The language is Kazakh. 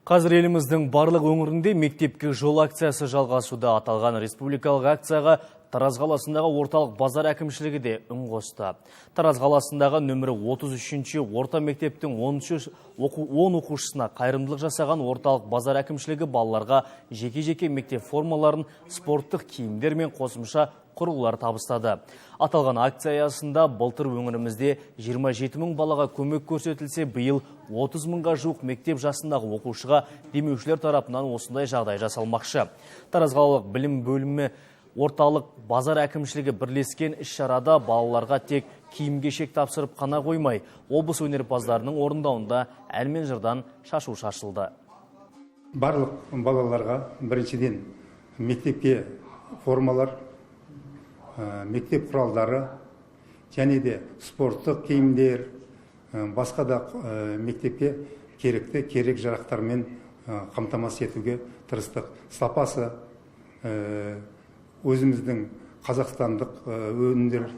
Қазір еліміздің барлық өңірінде «Мектепке жол» акциясы жалғасуда. Аталған республикалық акцияға Тараз қаласындағы орталық базар әкімшілігі де үн қосты. Тараз қаласындағы нөмірі 33 орта мектептің 10 оқушысына қайырымдылық жасаған орталық базар әкімшілігі балаларға жеке-жеке мектеп формаларын, спорттық киімдер мен қосымша құрылғылар табыстады. Аталған акция аясында былтыр өңірімізде 27 мың балаға көмек көрсетілсе, биыл 30 мыңға жуық мектеп жасындағы оқушыға демеушілер тарапынан осындай жағдай жасалмақшы. Тараз қалалық білім бөлімі, орталық базар әкімшілігі бірлескен іс-шарада балаларға тек киім-кешек тапсырып қана қоймай, облыс өнерпаздарының орындауында ән мен жырдан шашу шашылды. Барлық балаларға біріншіден мектепке формалар, мектеп құралдары және де спорттық киімдер, басқа да мектепке керекті керек жарақтармен қамтамасыз етуге тырыстық. Сапасы өзіміздің қазақстандық өнімдер.